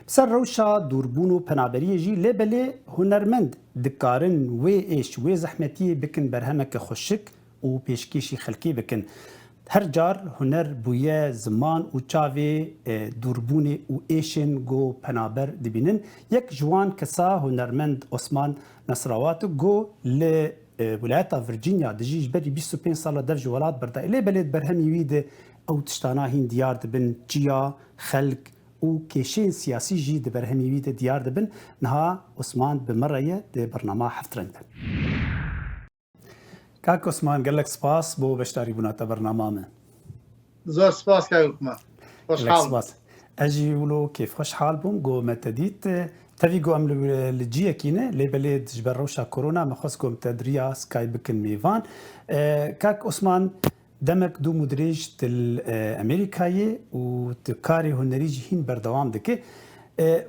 Bi ser rewşa dûrbûn û penaberiyê jî lê belê hunermend dikarin wê êş, wê zehmetiyê bikin berhemeke xweşik û pêşkêşî xelkê bikin. Her car huner bûye ziman û çavê dûrbûnê û êşên ku penaber dibînin. Yek ji wan kesa hunermend Osman Nesrawat ku li wilayeta Virginia dijî ji berî 25 sala dev ji welat berdaye. Lê belê di berhemî wî de ew tiştana hîn diyar dibin, çiya, xelk û kêşeyên siyasî jî di berhemî wî de diyar dibin. Niha Osman bi me re ye di bernama Heft Reng de. Kak Osman gelek spas bo beşdarîbûna te bernama me. Zor spas kak Osman. Gelek spas. Ez jî wilo kêfxweş hal bûm ku me te dît. Tevî ku em li ciyekî ne lê belê ji ber rewşa korona me xwest ku em te di riya Skype bikin mêvan. Kak Osman Demek dûm û dirêj tu li Amerîkayê û tu karê hunerî jî hîn berdewam dike.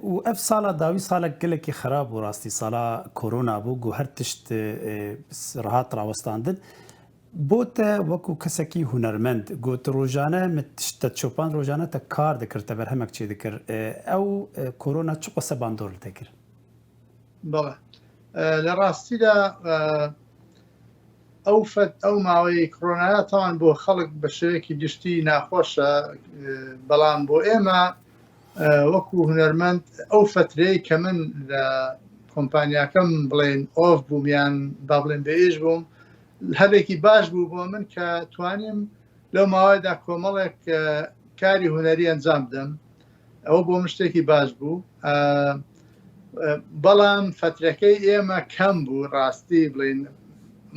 Û ev sala dawî salek gelekî xerab bû rastî sala korona bû ku her tişt rahat rawestandin. Bo te wekû kesekî hunermend ku tu rojane min tişt te dişopand rojane te kar dikir te berhemek çêdikir ew korona çi qose bandor li te kir? Bele. Li rastî de ئەو فەت ئەو ماوەی کڕۆنایە تاوان بۆ خەڵک بە شێوەیەکی گشتی ناخۆشە بەڵام بۆ ئێمە وەکو هونەرمەند ئەو فترەی کە من لە کۆمپانیاکەم بڵێن off بووم یان با بڵێن بێئیش بووم هەلێکی باش بوو بۆ من کە توانیم لەو ماوەیەدا کۆمەڵێک کاری هونەری ئەنجام بدەم ئەوە بۆ من شتێکی باش بوو بەڵام فترەکەی ئێمە کەم بوو ڕاستی بڵین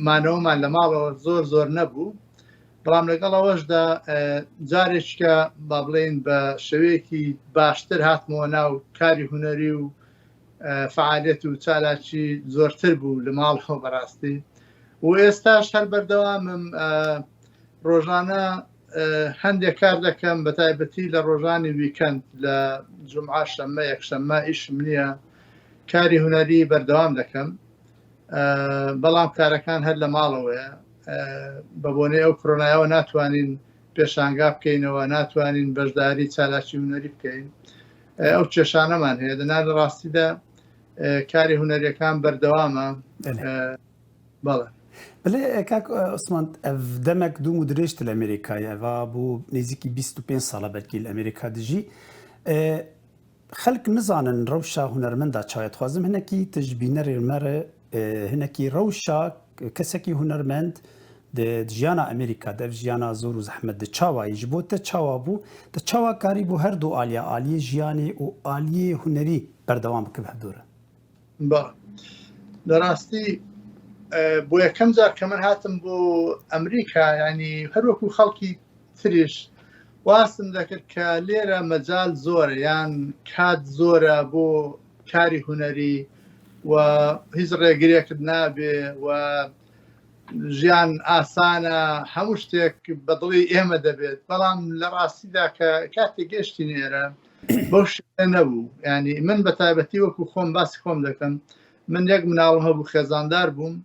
مانەوەمان لە ماڵەوە زۆر زۆر نەبوو بەڵام لەگەڵ ئەوەشدا جارێککە با بڵێن بە شێوەیەکی باشتر هاتمەوە ناو کاری هونەری و فعالێت و چالاکی زۆرتر بوو لە ماڵەوە بەڕاستی و ئێستاش هەر بەردەوامم ڕۆژانە هەندێک کار دەکەم بە تایبەتی لە ڕۆژانی weekend لە جمعە شەممە یەکشەممە ئیشم نییە کاری هونەری بەردەوام دەکەم بەڵام کارەکان هەر لە ماڵەوەیە بە بۆنەی ئەو کرۆنایەوە ناتوانین پێشانگا بکەینەوە ناتوانین بەشداری چالاکی هونەری بکەین ئەو کێشانەمان هەیە دەنا لە ڕاستیدا کاری هونەریەکان بەردەوامە بەڵێ. بلێ کاک عوسمان ئەv دەمەک دوم و درێژ لە ئەمریکای ئەڤا بوو نزیکی 25 ساڵە بەلکی لە ئەمریکا دژی خەلک نزانن رەوشا هونەرمەندا چایە دخوازم هنەکی تج بینەرێ مەرە هنەکی رەوشا کەسەکی هونەرمەند ژیانا ئەمریکا دەv ژیانا زۆر و زەحمەت di çawa ji bo te çawa bû te çawa karî bû her du aliya aliyê jiyanê û aliyê hunerî berdewam bike bi hevdû re. بەڵێ لە ڕاستی بۆ یەکەم جار کە من هاتم بۆ ئەمریکا ینی هەروەکو خەڵکی تریش واستم دەکرد کە لێرە مەجال زۆرە یان کات زۆرە بۆ کاری هونەری و هیچ ڕێگرێکت نابێ و ژیان ئاسانە هەموو شتێک بەدڵی ئێمە دەبێت بەڵام لە ڕاستیدا کە کاتێک گەشتین ئێرە بەو شێوەیە نەبوو ینی من بە تایبەتی وەکو خۆم باسی خۆم دەکەم من یەک مناڵم هەبوو خێزاندار بووم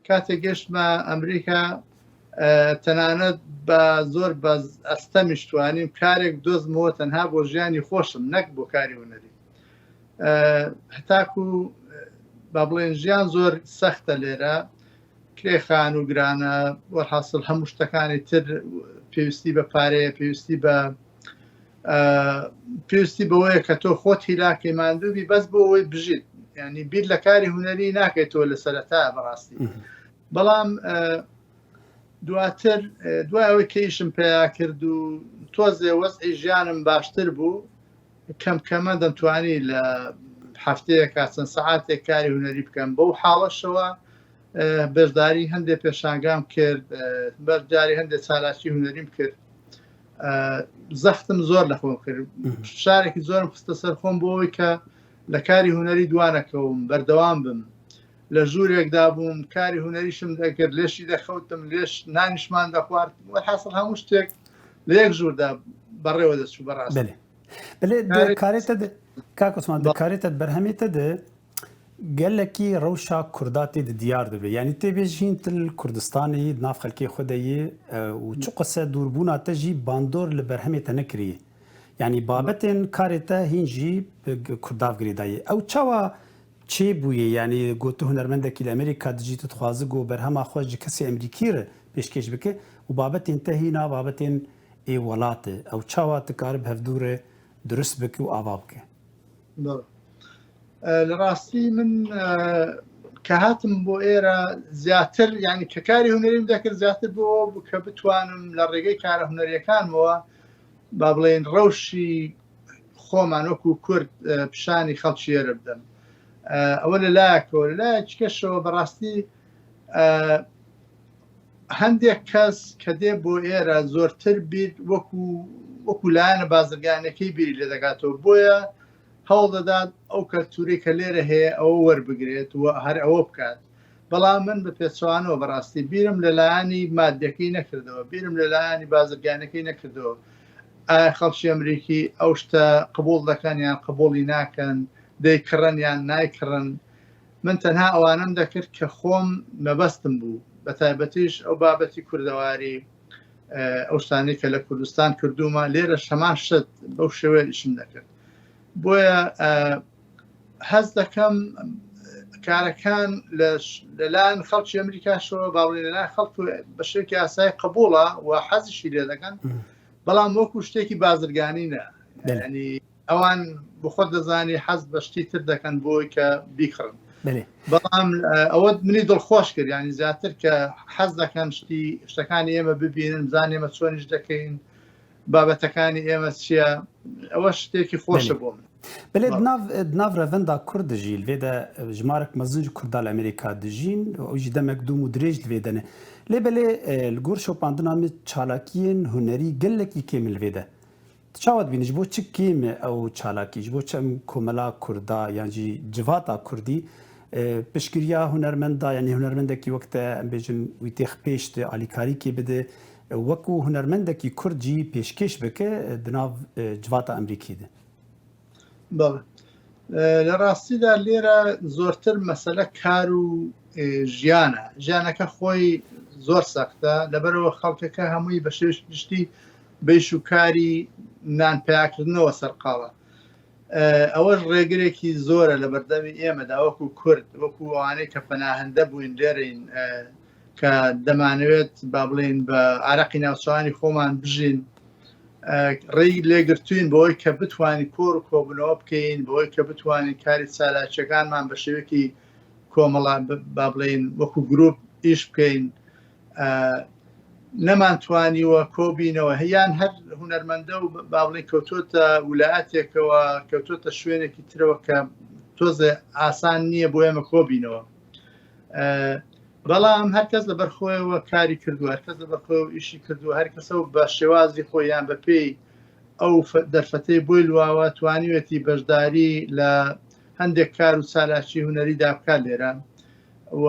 کاتێک گەشتمە ئەمریکا تەنانەت بە زۆر بە ئەستەمیش توانیم کارێک دۆزمەوە تەنها بۆ ژیانی خۆشم نەک بۆ کاری هونەری هەتاکو با بڵێن ژیان زۆر سەختە لێرە کرێخان و گرانە وەرحاصل هەموو شتەکانی تر پێویستی بە پارەیە پێویستی بە پێویستی بەوەیە کە تۆ خۆت هیلاکەی ماندووبی بەس بۆ ئەوەی بژیت ینی بیر لە کاری هونەری ناکەیت تۆ لە سەرەتا بەڕاستی بەڵام دواتر دوای ئەوەی کە ئیشم پیا کرد و تۆزێ وەزعی ژیانم باشتر بوو کەم کەمە دەمتوانی لە هەفتەیەکە چەند سەعاتێک کاری هونەری بکەم بەو حاڵەشەوە بەشداری هەندێک پێشانگام کرد بەشداری هەندێک چالاکی هونەریم کرد زەختم زۆر لە خۆم کرد شارێکی زۆرم خستە سەر خۆم بۆ ئەوەی کە لە کاری هونەری دوانەکەوم بەردەوام بم لە ژوورێکدا بووم کاری هونەریشم دەکرد لێشی دەخەوتم لێش نانیشمان دەخوارد وەحاصل هەموو شتێک لە یەک ژووردا بەڕێوە دەچوو بەڕاست بلێ کارێتە کاک عوسمان دکارێتە بەرهەمێتە de Gelekî rewşa Kurda tê di diyar dibe. Yanî tê bêjîn tu li Kurdistanê yî, di nav xelkê xwe de yî û çi qise dûrbûna te jî bandor li berhemê te nekiriye. یانی بابەتێن کارێ te hîn jî bi Kurdav girêdayî. Ew çawa çê bûye yanî got tu hunermendekî li Amerîka dijî tu dixwazi ku berhema xwe ji kesê Amerîkî re pêşkêş bike û babetên te hîna babetên ê welat e. Ew çawa tu kari bi hevdû re dirust bike û ava bike? Belê. Li rastî min کە هاتم بۆ ئێرە زیاتر یعنی کە کاری هونەریم دەکرد زیاتر بۆ بوو کە بتوانم لە ڕێگەی کارە هونەریەکانمەوە با بڵێن ڕەوشی خۆمان وەکو کورد پیشانی خەڵکی ئێرە بدەم ئەوە لە لایەکەوە لە لایەکی کەشەوە بەڕاستی هەندێک کەس کە دێ بۆ ئێرە زۆرتر بیر وەکو وەکو لایەنە بازرگانەکەی بیری لێ دەکاتەوە بۆیە هەوڵ دەدات ئەو کەلتوری کە لێرە هەیە ئەوە وەربگرێت و هەر ئەوە بکات بەڵام من بە پێچەوانەوە بەڕاستی بیرم لە لایەنی مادەکەی نەکردەوە بیرم لە لایەنی بازرگانەکەی نەکردەوە ئایا خەڵکی ئەمریکی ئەو شتە قبوڵ دەکەن یان قبوڵی ناکەن دەیکڕن یان نایکڕن من تەنها ئەوانەم دەکرد کە خۆم مەبەستم بوو بە تایبەتیش ئەو بابەتی کوردەواری ئەو شتانەی کە لە کوردستان کردوومە لێرە هەمان شت بەو شێوەیە ئیشم دەکرد بۆیە هەست دەکەم کارەکان لەلایەن خەڵکی ئەمریکاشەوە باڵێ لەلایەن خەڵک بە شێوەیەکی ئاسایی قبوڵە و حەزیشی لێ دەکەن بەڵام وەکو شتێکی بازرگانی نە ینی ئەوان بخۆت دەزانی حەز بە شتی تر دەکەن بۆی کە بیکڕن بەڵام ئەوە منی دڵخۆش کرد ینی زیاتر کە حەز دەکەن شتی شتەکانی ئێمە ببینن بزان ئێمە چۆنیش دەکەین بابەتەکانی ئێمە چییە ئەوە شتێکی خۆشە بۆ من. بلێ دناو رەvenda کورد دژی لێ دە ژمارەک مەزن ji Kurda li Amerîka dijîn û jî demek dûm û dirêj li vê de ne. Lê belê li gor şopandina min çalakiyên hunerî gelekî kêm li vê de. Tu çawa dibînî ji bo çi kêm e ew çalakî, ji bo çi em komela Kurda yan jî civata Kurdî piştgiriya hunermenda yanî hunermendekî wek te em bêjin wî têx pêş di alîkarîkê bide wekû hunermendekî Kurd jî pêşkêş bike di nav civata Emrîkî de? Belê. Li rastî de lêre zortir mesele kar û ژیانە. ژیانەکە خۆی زۆر سەختە لەبەرەوە خەڵکەکە هەمووی بە شێوەیەکی گشتی بەیش و کاری نان پیاکردنەوە سەرقاڵە ئەوەش ڕێگرێکی زۆرە لە بەردەمی ئێمەدا وەکو کورد وەکو ئەوانەی کە پەناهندە بووین لێرەین کە دەمانەوێت با بڵێین بە ئارەقی ناوچوانی خۆمان بژین ڕێی لێگرتوین بۆی کە بتوانین کۆر و کۆبنەوە بکەین بۆی کە بتوانین کاری چالاکیەکانمان بە شێوەیەکی کۆمەڵا با بڵێین وەکو گروپ ئیش بکەین نەمانتوانیوە کۆبینەوە هەیان هەر هونەرمەندە و با بڵێین کەوتۆتە ولایەتێکەوە کەوتۆتە شوێنێکی ترەوە کە تۆزێ ئاسان نییە بۆ ئێمە کۆبینەوە بەڵام هەرکەس لەبەر خۆیەوە کاری کردووە هەرکەس لەبەر خۆیەوە ئیشی کردووە هەرکەسە و بە شێوازی خۆیان بە پێی ئەو دەرفەتەی بۆی لواوە توانیوێتی بەشداری لە هەندێک کار و چالاکی هونەریدا بکات لێرە و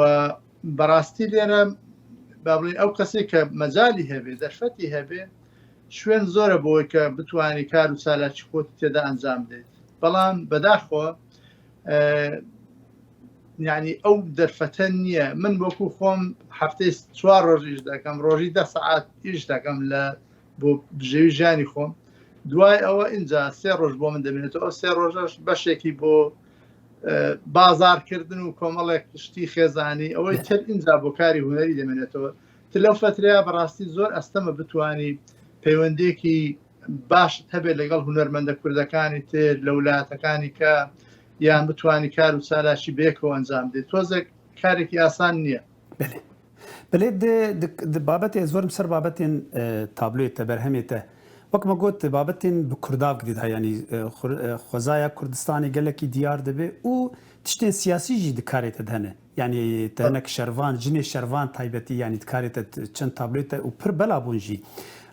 بەڕاستی لێرە با بڵێین ئەو کەسێک کە مەجای هەبێ دەرفەتی هەبێ شوێن زۆرە بۆی کە بتوانانی کار و چالاکی خۆت تێدا ئەنجام بدەیت بەڵام بەداخەوە یعنی ئەو دەرفەتە نییە من وەکو خۆم هەفتەی چوار ڕۆژ ئیش دەکەم ڕۆژی دە سەعات ئیش دەکەم لە بۆ بژێوی ژیانی خۆم دوای ئەوە اینجا سێ ڕۆژ بۆ من دەمێنێتەوە ئەو سێ ڕۆژەش بەشێکی بۆ بازارکردن و کۆمەڵێک شتی خێزانی ئەوەی تر اینجا بۆ کاری هونەری دەمێنێتەوە تر لەو فترەیە بەڕاستی زۆر ئەستەمە بتانی پەیوەندێکی باشت هەبێت لەگەڵ هونەرمەندە کوردەکانی تر لە ولاتەکانی کە یان بتانی کار و چالاکی بێکەوە ئەنجام دێت تۆزێک کارێکی ئاسان نییە. بەلێ بەلێ di babetê ez werim ser babetên tabloyê te berhemê te wek me got babetên bi kurdav gidî de yanî xwezaya Kurdistanê gelekî diyar dibe û tiştên siyasî jî di karê te de hene. Yanî te hinek şervan, jinê şervan taybetî yanî di karê te çend tabloyê te û pir bela bûn jî.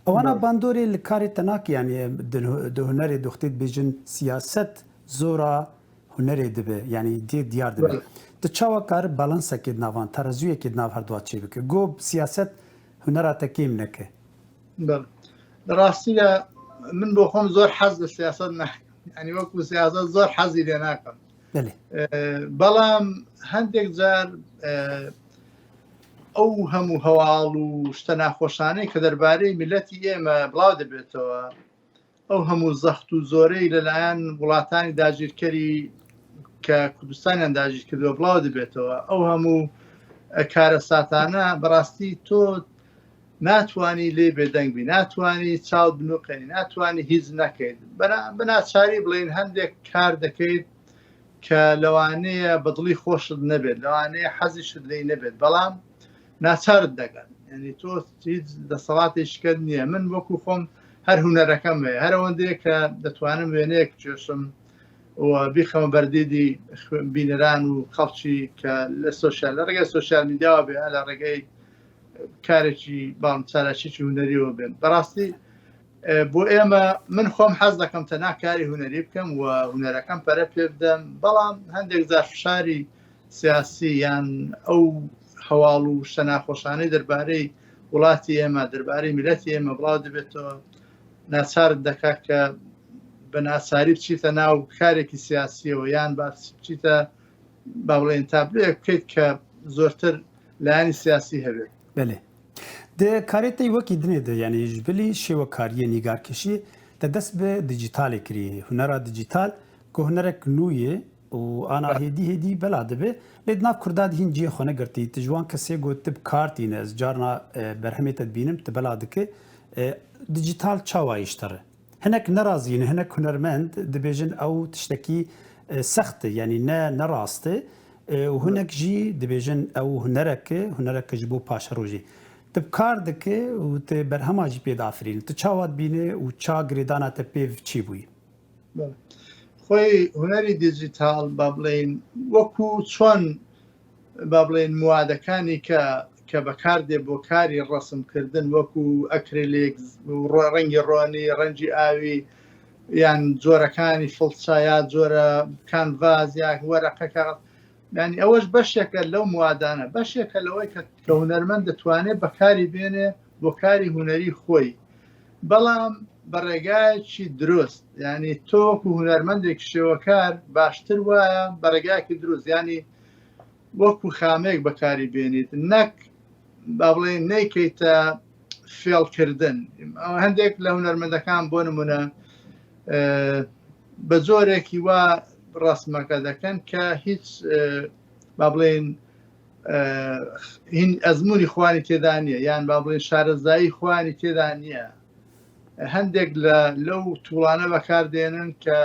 Ewana bandorê li karê te nake yanî di hunerê doxtê dibêjin siyaset zora hunerê dibe yanî dê diyar dibe. Tu çawa kari balansekê di navan, terazûyekê di nav her dua çêbike. Go siyaset hunera te kêm neke. Belê. Li rastî de min bo xwe zor hez li siyaset nakim. Yanî wekû siyaset zor hezî lê nakim. بەڵام هەندێک جار ئەو هەموو هەواڵ و شتە ناخۆشانەی کە دەربارەی میلەتی ئێمە بڵاو دەبێتەوە. ئەو هەموو زەخت و زۆرەی لەلایەن وڵاتانی داگیرکەری کە کوردستانیان داگیر کردووە بڵاو دەبێتەوە ئەو هەموو کارەساتانە بەڕاستی تۆ ناتوانی لێ بێدەنگ بی ناتوانی چاو بنوقێنی ناتوانی هیچ نەکەیت بەناچاری بڵین هەندێک کار دەکەیت کە لەوانەیە بەدڵی خۆشت نەبێت لەوانەیە حەزیشت لی نەبێت بەڵام ناچارت دەکەن ینی تۆ هیچ دەسەڵاتی شکەت نییە من وەکو خۆم هەر هوەرەکەم هەیە هەر ئەوەندەیە کە دەتوانم وێنەیەک بکێشم و بیخەمە بەردیدی بینەران و خەڵکی کە لە سۆشیال لە ڕێگەی سۆشیال میدیاوە بێ لە ڕێگەی کارێکی باڵم چالاکیی هوەریەوە بێن بەڕاستی بۆ ئێمە من خۆم حەز دەکەم تەنها کاری هوەری بکەم و هوەرەکەم پەرە پێ بدەم بەڵام هەندێک زار فشاری سیاسی یان ئەو هەواڵ و شتە ناخۆشانەی دەربارەی وڵاتی ئێمە دەربارەی میلەتی ئێمە بڵاو دەبێتەوە ناچارت دەکات کە بە ناچاری بچیتە ناو کارێکی سیاسیەوە یان باس بچیتە با بڵێن تابلۆیەک بکەیت کە زۆرتر لایەنی سیاسی هەبێت. بەلێ. Di karê te wekî dinê de yanî ji bilî şêwekariyê nîgarkêşiyê te dest bi dîjîtalê kirî. Hunera dîjîtal ku hunerek nû ye û ana hêdî hêdî bela dibe lê di nav kurda de hîn cihê xwe negirtî. Tu ji wan kesê got tu bi kar tîne ez carna berhemê te dibînim tu bela dike. Dîjîtal çawa yê ji te re? Hinek nerazî ne hinek hunermend dibêjin ew tiştekî sext e yanî ne ne rast e û hinek jî dibêjin ew hunerek e hunerek e ji bo paşerojê. Tu bi kar dike û tu berhema jî pê diafirînî. Tu çawa dibînî û ça girêdana te pê çêbûyî? خۆی هونەری دیجیتاڵ با بڵێین وەکو چۆن با بڵێین موادەکانی کە کە بەکاردێ بۆ کاری ڕەسمکردن وەکو ئەکریلیک ڕەنگی ڕۆنی ڕەنگی ئاوی یان جۆرەکانی فڵچە یا جۆرە کانڤاز یا وەرەقەکە ینی ئەوەش بەشێکە لەو موادانە بەشێکە لەوەی کە کە هونەرمەند دەتوانێت بەکاری بێنێ بۆ کاری هونەری خۆی بەڵام بە ڕێگایەکی دروست ینی تۆ وەکو هونەرمەندێک شێوەکار باشتر وایە بە ڕێگایەکی دروست ینی وەکو خامەیەک بەکاری بێنیت نەک با بڵێ نیکەیتە فێڵکردن هەندێک لە هونەرمەندەکان بۆ نمونە بە جۆرێکی وا ڕسمەکە دەکەن کە هیچ با بڵێن هین ئەزمموی خوانی تێدا نییە یان با بڵێن شارەزایی خوانی تێدا نییە هەندێک لە لەو توڵانە بەکاردێنن کە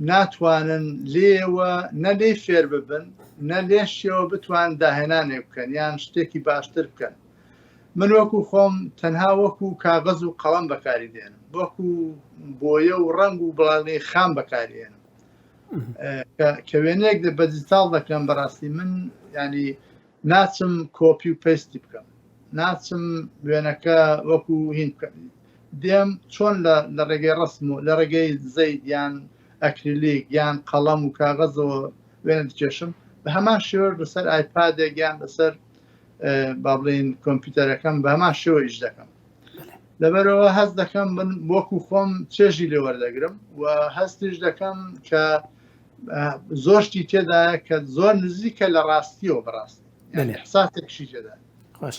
ناتوانن لێوە نە لێی فێر ببن نە لێشیەوە بتوان داهێنانێک بکەن یان شتێکی باشتر بکەن من وەکو خۆم تەنها وەکو کاغەز و قەڵەم بەکاری دێنم وەکو بۆیە و ڕەنگ و بڵاڵی خام بەکارێنم کە وێنەیەک بە دیجیتاڵ دەکەم بەڕاستی من ینی ناچم کۆپی و paste ی بکەم ناچم وێنەکە وەکو هین بکەم دێم چۆن لە ڕێگەی ڕسم و لە ڕێگەی زەید یان ئەکریلیک یان قەڵەم و کاغەزەوە وێنە دکێشم بە هەمان شێوە لەسەر ئایپادێک یان لەسەر با بڵین کۆمپیوتەرەکەم بە هەمان شێوە ئیش دەکەم لەبەرەوە هەست دەکەم من وەکو خۆم چێژی لێ وەردەگرم و هەستیش دەکەم کە زۆر شتی تێدایە کە زۆر نزیکە لە ڕاستیەوە بەڕاستی احساسێکشی تێدا خۆش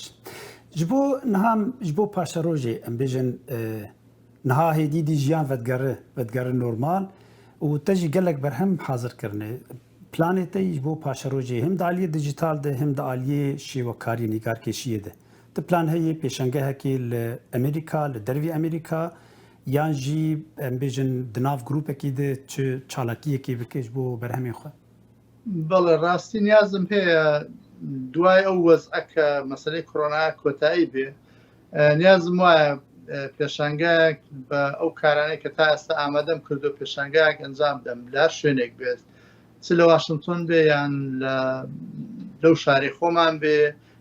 ji bo niha ji bo paşerojê em bêjin niha hêdî dî jiyan vedigere vedigere normal û te jî gelek berhem hazir kirine planê te ji bo paşerojê him di aliyê dijital de him di aliyê şêwekarî nîgarkêşiyê de Ti plan heye pêşangehekê li Amerîka, li dervî Amerîka yan jî em bêjin di nav grûpekî de çi çalakiyekê bike ji bo berhemên xwe? بەڵێ ڕاستی نیازم هەیە دوای ئەو وەزعە کە مەسەلەی کۆرۆنا کۆتایی بێ نیازم وایە پێشانگایەک بە ئەو کارانەی کە تا ئێستا ئامادەم کردو پێشانگایەک ئەنجام بدەم لە هەر شوێنێک بێت چ لە واشنتۆن بێ یان لە لەو شاری خۆمان بێ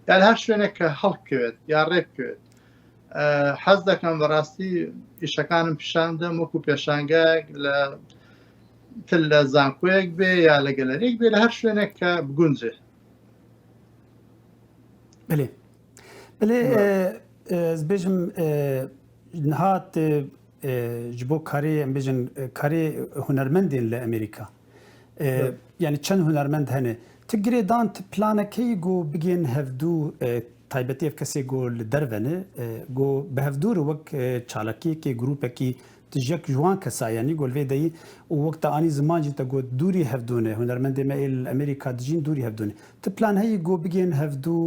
یان هەر شوێنێک کە هەڵکەوێت یا ڕێ بکەوێت حەز دەکەم بەڕاستی ئیشەکانم پیشان دەم وەکو پێشانگایەک لە تر لە زانکۆیەک بێ یا لە گەلەرێک بێ لە هەر شوێنێک کە بگونجێ بلێ بلێ بێژم نهات ji bo karê em bêjin karê hunermendên li Amerîka yani çend hunermend hene ti girêdan ti planek heye ku bigên hevdû. Taybetî ev kesê ku li derve ne ku bi hevdûr wek çalakiyekê grûpekî tu ji yek ji wan kesa yanî ku li vê deyî û wek te anî ziman jî te got dûrî hevdû ne hunermendê me ê li Amerîka dijîn dûrî hevdû ne. Tu plan heyî ku bigihên hevdû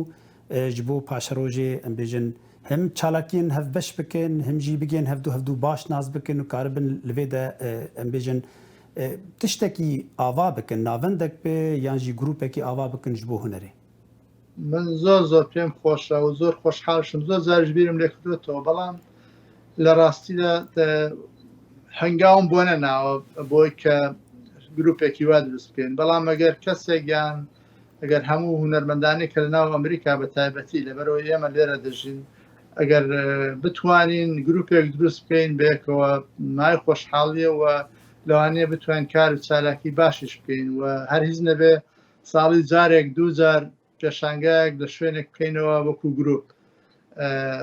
ji bo paşerojê em bêjin him çalakiyên hevbeş bikin him jî bigihên hevdû hevdû baş nas bikin û karibin li vê de em bêjin tiştekî ava bikin navendek be yan jî grûpekî ava bikin ji bo hunerê. من زۆر زۆر پێم خۆشە و زۆر خۆشحاڵشم زۆر جاریش بیرم لێ کردوێتەوە بەڵام لە ڕاستیدا هەنگاوم بۆ نەناوە بۆی کە گروپێکی وا دروست بکەین بەڵام ئەگەر کەسێک یان ئەگەر هەموو هونەرمەندانی کە لە ناو ئەمریکا بە تایبەتی لەبەرەوە ئێمە لێرە دەژین ئەگەر بتوانین گروپێک دروست بکەین بەیەکەوە مای خۆشحاڵیە و لەوانەیە بتوانین کار و چالاکی باشیش بکەین و هەر هیچ نەبێ ساڵی جارێک دوو جار پێشانگایەک لە شوێنێک بکەینەوە وەکو گروپ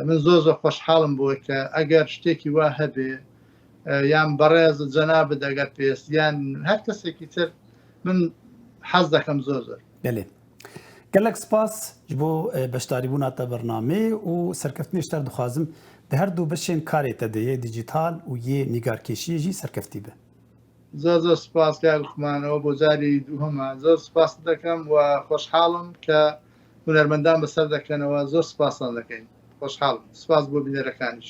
من زۆر زۆر خۆشحاڵم بۆ کە ئەگەر شتێکی وا هەبێ یان بەڕێز جەنابت ئەگەر پێست یان هەر کەسێکی تر من حەز دەکەم زۆر زۆر بەلێ gelek spas ji bo beşdarîbûna te bernameyê û serkeftinê ji te dixwazim di her du beşên karê te de yê dîjîtal û yê nîgarkêşiyê jî serkeftî be. زۆر زۆر سپاس کاک لوقمان ئەوە بۆ جاری دووهەمە زۆر سپاست دەکەم و خۆشحاڵم کە هونەرمەندان بەسەر دەکەنەوە زۆر سپاستان دەکەین خۆشحاڵم سپاس بۆ بینەرەکانیش.